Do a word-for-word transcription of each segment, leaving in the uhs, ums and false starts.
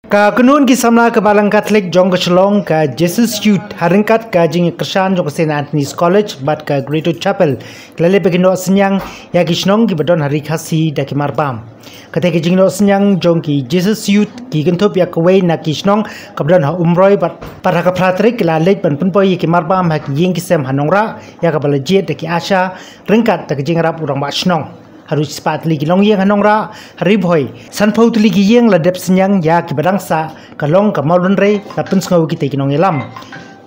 Ka kynhun ki samla ka Balang Katholik jong ka Shillong, ka Jesus Youth, ha ryngkat ka jingkyrshan jong ka Saint Anthony's College bad ka Grotto Chapel, ki la leit ba kin noh synñiang ïa ki shnong kiba don ha Ri Khasi da ki marbam. Kata ka jingnoh synñiang jong ki Jesus Youth ki kynthup ïa kawei na ki shnong kaba don ha Umroi bad, bad ha ka phra tarik ki la leit ban pynpoi ïa ki marbam ha ki ïing ki sem ha Nongrah, ïa kaba la jied da ki ASHA ryngkat da ka jingïarap u rangbah shnong. Haduh shispah tylli ki longïing ha Nongrah, ha Ri Bhoi sanphew tylli ki ïing la dep synñiang ïa kiba dang sah, ka long ka mawlynrei, la pynsngew kitei ki nongïalam.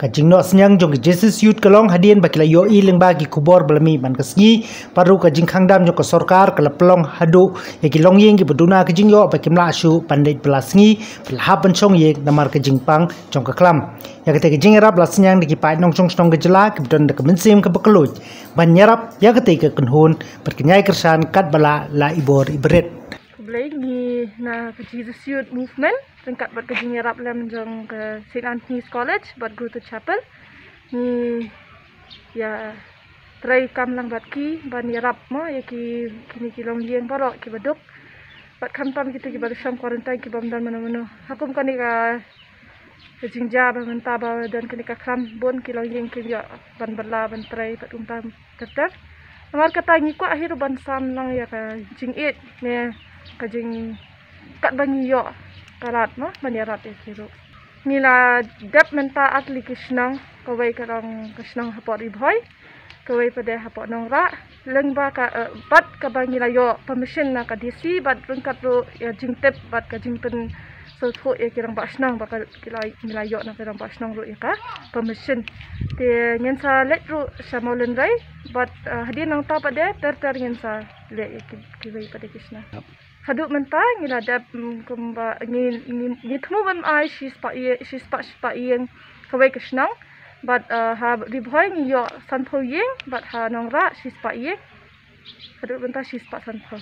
Ka jingnoh synñiang jong ki Jesus Youth ka long hadien ba ki la ïohi lyngba ki khubor ba la mih man ka sngi, bad ruh ka jingkhangdam jong ka sorkar ka la pynlong haduh ïa ki longïing kiba duna ka jingïoh ba kim lah shuh ban leit bylla sngi, ba la hap ban shong ïing namar ka jingpang jong ka khlam. Ïa kata ka jingïarap la synñiang da ki paid nongshong shnong ka jylla kiba don da ka mynsiem kaba kylluid ban ïarap ïa kata ka kynhun bad ka ñiai kyrshan katba lah la i bor i barit. Khublei, ngi na ka Jesus Youth Movement ryngkat bad ka jingïarap lem jong ka Saint Anthony's College bad Grotto Chapel. Ngi ïa trei kam lang bad ki ban ïarap mo ïa ki, kine ki longïing baroh kiba duk. Bad khamtam kita kiba shong quarantine kibym don mano mano. Ha kum kane ka, ka jingjia ba mynta ba don kane ka khlam, bun ki longïing kim ïoh ban bylla ban trei bad kumta ter ter. Namar kata ngi kwah hi ruh ban sam lang ïa ka jingïeit ne ka jing, katba ngi ïoh ka lad mo ban ïarap ïa ki ruh. Ngi la dep mynta ar tylli ki shnong, kawei ka long ka shnong hapoh Ri Bhoi, kawei pat de hapoh Nongrah. Lyngba ka, eh, bad kaba ngi la ïoh permission na ka D C bad ryngkat ruh ïa jingtip bad ka jingpynsngewthuh ïa ki rangbah shnong, ba ka, ki la, ngi la ïoh na ki rangbah shnong ruh ïa ka permission. Te ngin sa leit ruh sha Mawlynrei bad, eh, hadien nangta pat de ter ter ngin sa leit ïa ki, kiwei pat de ki shnong. Haduh mynta ngi la dep, mm, kumba ngi, ngi, ngi thmu ban ai shispah ïing, shispah, shispah ïing kawei ka shnong. Bad, eh, ha Ri Bhoi ngi ïoh sanphew ïing bad ha Nongrah shispah ïing. Haduh mynta shispah sanphew.